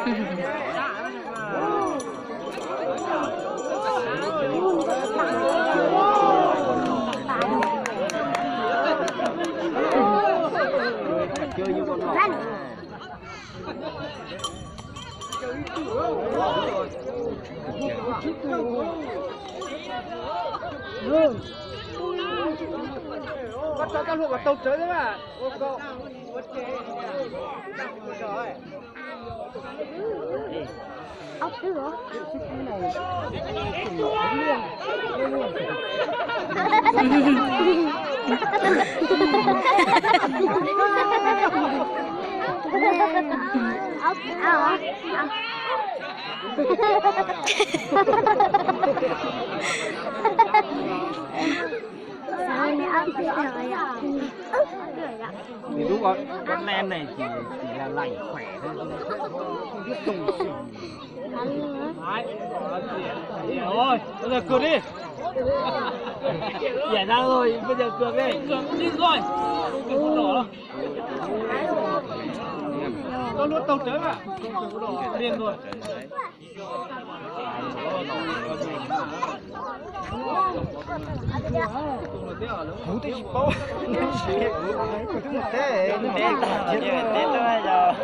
Koj tso koj hlua kom tau tsawv xwb mas. Nws lub, con nen này chỉ, chỉ là lành khỏe thôi, không biết dùng gì. Rồi, bây giờ cược đi. Giải ra rồi, bây giờ cược đi. Cược đi rồi. Không cược sổ đỏ đâu. Có lúa tàu chớ mà. Không cược sổ đỏ, điên rồi. Kuv twb tsis paub, kuv twb mus teb, kuv twb mus teb, kuv twb mus teb.